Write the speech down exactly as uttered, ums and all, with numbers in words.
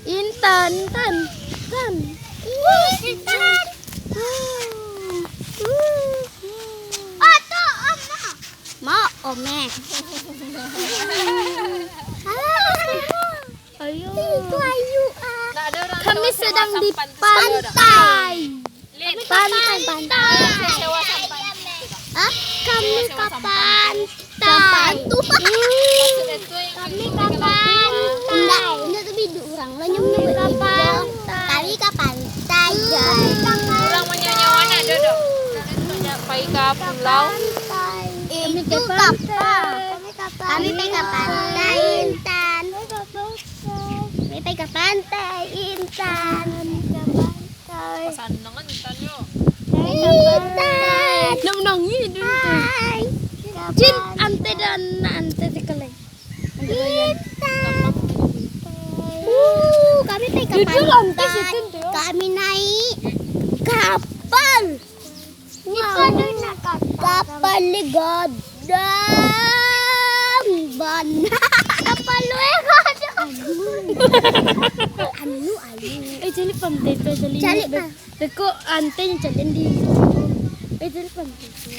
Intan, Intan, Intan. Ih, Intan. Wuh. Wuh. Oh, tu, Om. Mak, Om, eh. Ayo. Itu Ayu, ah. Kami sedang di pantai. Pantai, pantai. Hah? Kami ka pantai. Kami ka pantai. Indak, indak tu biduk urang lah, nyo ka pantai. Kami ka pantai, guys. Urang manyawa-nyawa nak duduk. Pai ka pulau. Itu kapal. Kami pai ka pantai, Intan. Kami pai ka pantai, Intan. Sanang kan Intan yo. Intan. Nak manangih dulu tu. Hai. Jin, ante dan nak ante sekali. Intan. Uh, kami pai ka pantai. Kami naik kapal. Wow. Kapal gadang. Ban. Kapal lu eh gadang. Anu, anu. Eh, cari pantai tu, cari. Cari, ah. Teko ante yang cari di. Eh, cari pantai tu.